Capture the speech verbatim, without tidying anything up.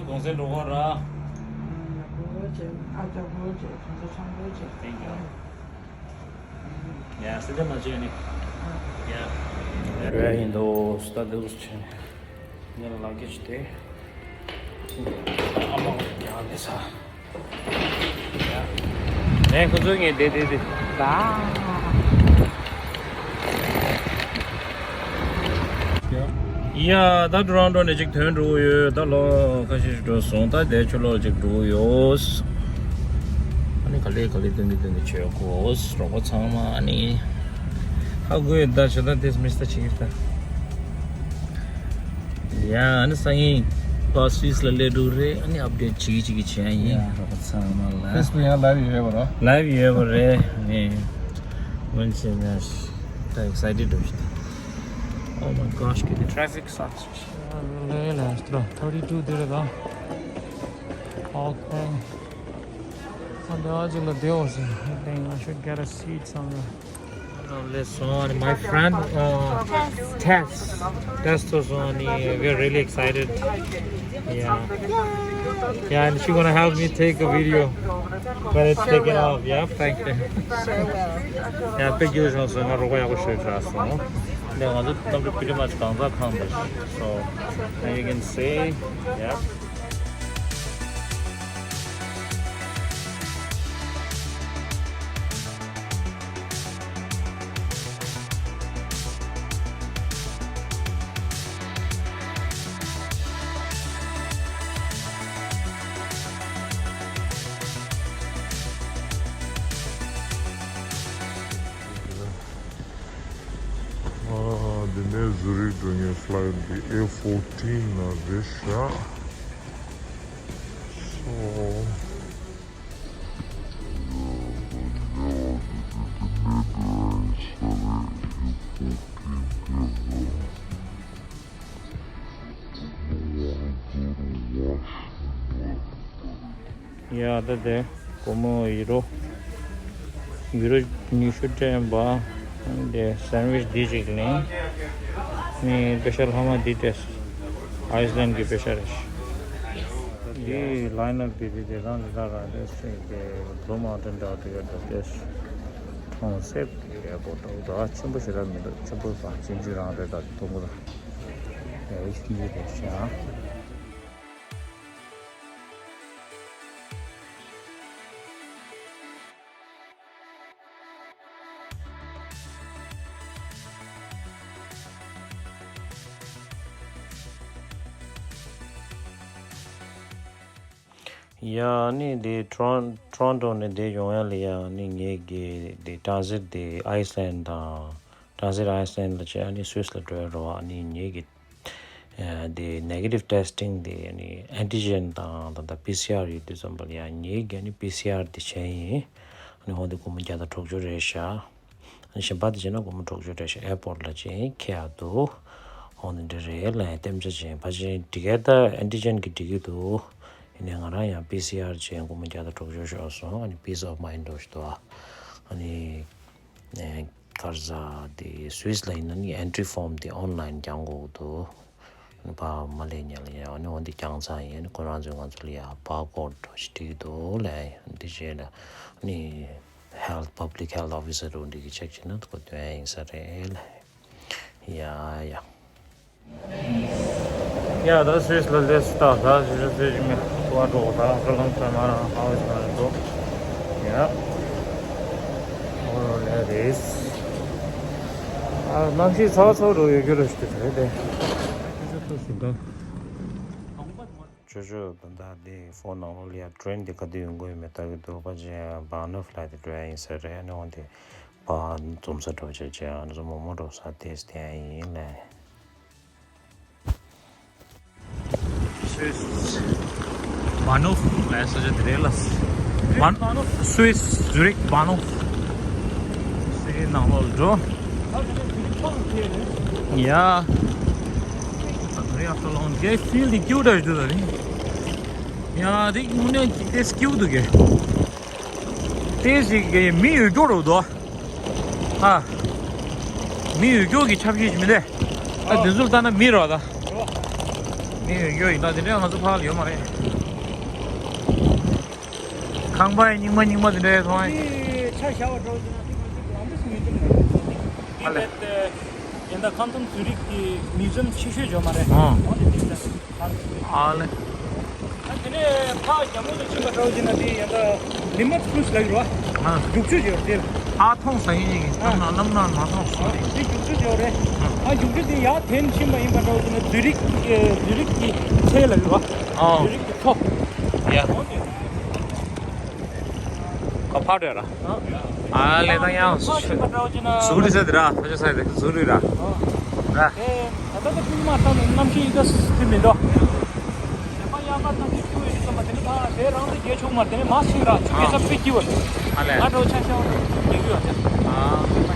གོང་ཚད་འགྲོ་གོ་ར། ཡག་པོ་བྱས། ཨ་ཅག་པོ་བྱས། གོང་ཚད་ཆེན་པོ་བྱས། Thank you. ཡ་སེ་ཏེ་མ་བྱས་ནི། ཡ། རེད་ཡིན་དོ་སྟ་དེ་བུ་ཆེ། ངས་ལ་ཀེ་ཇི་དེ། ཨ་མ་ཀྱང་ལས་ས། ནས་ཁོ་ཚོ་ངས་བསྡད་བསྡད་བསྡད། ད། ཡ་ད་ཊོ་རོན་ཊོ་ནས་ཅིག་ཐོན་འགྲོ་གི་ཡོད། ད་ལོ་ཁ་ཤས་ཤིག་འགྲོ་སོང་། ད་དེ་ཕྱི་ལོགས་ཅིག་འགྲོ་གི་ཡོད། ཨ་ནི་ག་ལེ་ག་ལེ་སྟོན་གི་སྟོན་གི་བྱེད་དགོས། རོགས་པ་ཚང་མ་ཨ་ནི་ཧ་གོ་ཡོད། ད་བྱ་ད་དེ་མི་སྟ་ཅིག་ད། ཡ་ཨ་ནི་སང་ཉིན་པ་སུད་སི་ལ་སླེབས་འགྲོ་རེད། ཨ་ནི་ཨབ་ཌེཊ་བྱེད་ཅིག་གི་བྱེད་ཡ་ཡིན། ཡ་རོགས་པ་ཚང་མ་ལ། ཕེ་སི་བུག་ཡང་ལའིབ་ཡོད་པ་རོ། ལའིབ་ཡོད་པ་རེད། ནི་ཝན་ཆེ་ནས་ད་ཨེག་སའི་ཊེཌ་འགྲོ་ཤི། Oh my gosh, the traffic sucks. ལེ་ལེ་ལེ་ཐར་ཊི་ཊུ་དེ་རེད་ད། Okay. ཨ་འདི་ཨ་ཅིག་ལ་བསྡད་འོ་ཟེར། I think I should get a seat somewhere. ལས་སོང་། My friend, uh, Tess. Tess ཐུག་སོང་། ནི་we're really excited. Yeah. Yeah, and she gonna help me take a video when it's taken off. Yeah, thank you. Yeah, དཔེ་སྐྱིད་པོ་བྱུང་སོང་། ང་རོགས་པ་ཡག་པོ་ཞིག་བྱས་སོང་། འདི་ང་ཚོ་གནམ་གྲུ་pretty much གང་ཚ་གང་འདུག So, as you can see, yeah. ཨ། འདི་ནས་ཟུ་རིག་འགྲོ་མཁན་ཕ་ལའི་ཊི་འདི་ཨེ་ཕོར་ཊིན་ནང་རེད་ཤག So, ཡ་ད་དེ་སྒོར་མོ་ཡུ་རོ་ཡུ་རོ་ཉི་ཤུ་སྤྲད་པ། དེ་སན་ཝིཆ་འདི་ཅིག་ལེན། ནི་པེ་ཤ་ལྷག་མ་འདི་སྤྲད། ཨའི་སི་ལན་གྱི་པེ་ཤ་རེད། འདི་ལའིན་ཨབ་འདི་འདི་དེ་དང་འདི་དག་རང་རེད་ཟེར། དེ་བློ་མ་བདེ་འདྲ་དེ་ཡོད་འདུག་དེ་གྲོང་གསེབ་ཀྱི་ཨེར་པོར་ཊི་འདུག་ད་ཆེན་པོ་ཞེ་དྲག་མི་འདུག་ཆེན་པོ་དང་ཆུང་ཆུང་རང་རེད། ད་དུང་གོ་ད་ཡ་ཡིག་གཉིས་རེད་ཤག་ཡ་ནི་དེ་ཊོ་རོན་ཊོ་རོན་ཊོ་ནས་དེ་ཡོང་ཡ་ལ་ཡ་ནི་ངེད་ཀྱི་དེ་ཊྲན་སིཊ་དེ་ཨའི་སི་ལན་དང་། ཊྲན་སིཊ་ཨའི་སི་ལན་ལ་བྱས། ཨ་ནི་སུད་སི་ལ་འགྲོ་ཡ་རོ། ཨ་ནི་ངེད་ཀྱི་ཨ་དེ་ནེ་གེ་ཊིབ་ཊེ་སི་ཊིང་དེ་ཨ་ནི་ཨན་ཊི་ཇེན་དང་ད་ལྟ་པི་སི་ཨར་ཡོད་དུས་ཙམ་པ་ལ་ཡ་ངེད་ཀྱི་ཨ་ནི་པི་སི་ཨར་དེ་བྱས་ཡིན། ཨ་ནི་འོ་དེ་སྒོར་མོ་བརྒྱ་དང་དྲུག་ཅུ་རེད་ཤག་ཨ་ནི་གཞན་པ་དེ་བྱས་ན་སྒོར་མོ་དྲུག་ཅུ་རེད་ཤག་ཨེར་པོར་ཊི་ལ་ཅིག་ཁྱེར་ཡ་འདུག་འོ་ནི་འདྲ་རེད་ལ། ཡ་ལྟེམ་ཆ་ཅིག་ཕལ་ཆེར་འགྲིག་གི། ད་ཨན་ཊི་ཇེན་གྱི་འགྲིག་གི་འདུག་ཡིན་ནའི་ང་རང་ཡང་པི་སི་ཨར་ཅིག་སྒོར་མོ་བརྒྱ་དང་དྲུག་ཅུ་ཤོར་སོང་། ཨ་ནི་པིས་ཨོཕ་མའིན་ཌི་འདྲ་ཞིག་འདུག་ཨ་ནི་ཨེ་ག་རེ་ཟ། དེ་སུད་སི་ལ་ཡིན་ན་ནི་ཨེན་ཊི་རི་ཕོམ་དེ་ཨོན་ལའིན་བརྒྱང་དགོས་འདུག་ཨ་ནི་ཕར་མ་སླེབས་སྔོན་ལ་ཡ། ཨ་ནི་འོ་འདི་བརྒྱངས་ཚར་ཡིན། ཨ་ནི་ཁོ་རང་ཚོས་ང་ཚོ་ལ་ཡ་བར་ཀོཌ་འདྲ་ཞིག་སྤྲད་ཀྱི་འདུག་ལབ། འདི་རྗེས་ལ་ཨ་ནི་ཧེལ་ཐི་པབ་ལིག་ཧེལ་ཐི་ཨོ་ཕི་སར་འདྲ་འདི་གིས་ཅེག་བྱས་ན་ཁོ་སྟོན་ཡ་ཡིན་ས་རེད་ལབ། ཡ་ཡ། ཡ་ད་སུད་སི་ལ་སླེབས་སོང་། ད་ད་ཞེ་དྲག་སེ་ཅིག་མེད། ཐུག་པ་འགྲོ་གི། ད་ཧྥ་ལང་ཁྲ་མ་རང་ཧ་ཝེ་ས་རེད་འགྲོ། ཡ། ཨོ་ལེ་རེས། ཨ་གནམ་གཤིས་ཚ་བ་ཚ་བ་འགྲོ་ཡོད་རྒྱུ་རེད་ཞུ་དེ་རེད་དེ། ཅོ་ཅོ་ད་ལྟ་དེ་ཕོན་ནང་ལོགས་ལ་ཡ་ཊེ་རེན་དེ་ག་དུས་ཡོང་གི་ཡོད་མེད་ལྟ་གི་འདུག་ཕལ་ཆེར་བྷ་ནོ་ཕ་ལ་དེ་འགྲོ་ཡ་ཡིན་ས་རེད། ཨ་ནི་འོ་དེ་ཕར་འཛོམས་ས་འགྲོ་བྱས་བྱས། ཨ་ནི་མོག་མོག་འགྲོ་ས་དེ་བསྟན་ཡ་ཡིན་ལབ། སུད་སི་བྷ་ནོ་ཕ་ལ་ས་ཆ་དེ་རེད་ལ། བྷ་ནོ་ཕ། སུད་སི་ཛུ་རིག་བྷ་ནོ་ཕ། སི་ནང་ལོགས་འགྲོ། ཡ། ད་རེས་ཨབ་ཏུ་ལོང་གི་ཕིལ་དེ་ཀྱུ་ཊ་འདུག་ད་རེད། ཡ་དེ་དངོས་གནས་ཀྱི་དེ་ཀྱུ་ཊ་འདུག་གི། དེ་ཞིག་གི་མི་ཡོད་སྐྱོ་རུ་འདུག་ཨ། མི་ཡོད་སྐྱོ་གི་ཆབ་ཞིག་མི་འདུག་ཨ་དེ་ཚོ་ལྟ་ན་མི་རོ་ད། ནི་ཡོད་ཡོད་ཡིན་ད་དེ་འདྲ་ང་ཚོ་ཕར་ལ་ཡོད་མ་རེད། ཁང་པ་རྙིང་པ་རྙིང་པ་དེ་འདྲ་མཐོང་ཨེ། དེ་ཆ་བཞག་པ་འདྲ་བོ་ཅིག་ན་དེ་ང་ཚོ་ལམ་འདི་སུ་མི་འདུག་ལ། ཨ་ལས། ཡིན་ད་ཁམས་ཐུམ་ཛུ་རིག་གི་མིའུ་ཛི་ཡམ་ཆེ་ཤོས་ཡོད་མ་རེད། ཨོ། འོ་དེ་དེ་ལྟ་ཨ་ལས། ཨ་དེ་ནས་ཕར་རྒྱབ་ལོགས་ལ་ཕྱིན་པ་འདྲ་བོ་ཅིག་ན་དེ་ཡིན་ད་ལི་མ་ཁྲུ་ལབ་ཡོད་ར། ཨ། རྒྱུག་ཆུ་ཡོད་དེ་ལ། ཨ་མཐོང་ས་ཡིན་ཡིན་ཨ། ལམ་ནང་ལམ་ནང་མ་མཐོང་ཨ་སོང་དེ། དེ་རྒྱུག་ཆུ་ཡོད་རེད། ཨ་རྒྱུག་ཆུ་དེ་ཡར་འཐེན་ཕྱིན་པ་ཡིན་པ་འདྲ་བོ་ཅིག་ན་ཛུ་རིག་ཛུ་རིག་གི་ཚལ་ལབ་ཡོད་ར། ཨོ། ཛུ་རིག་གི་མཚོ། ཡ། འོ་དེ། ཁོ་ཕར་འགྲོ་ཡ་ར། ཨ་ལས་ད་ཡང་ཕར་ཕྱིན་པ་འདྲ་བོ་ཅིག་ན་ཟུག་རི་ཟེར་དེ་ར་ཐོ་ཅོ་ས་དེ་ཟུག་རི་ར། ཨ། ར། ཨེ་ད་ལྟ་ད་ཕུང་མ་བཏང་ནས་གནམ་གཤིས་ཡི་ག་སི་མི་འདུག་ད་ཡག་པ་གནམ་གཤིས་སྐྱིད་པོ་ཡོད་ཙམ་པ་དེ་ནི་ཕ་དེ་རང་དུ་རྒྱལ་ཆུང་མ་དེ་ནི་མ་ཕྱིན་ར་ཆུ་སྐྱེ་ས་དཔེ་སྐྱིད་པོ། ཨ་ལས། ང་འགྲོ་ཆ་ཤ་བ་དེ་སྐྱིད་གི་ཡོད་ཅག་ཨ།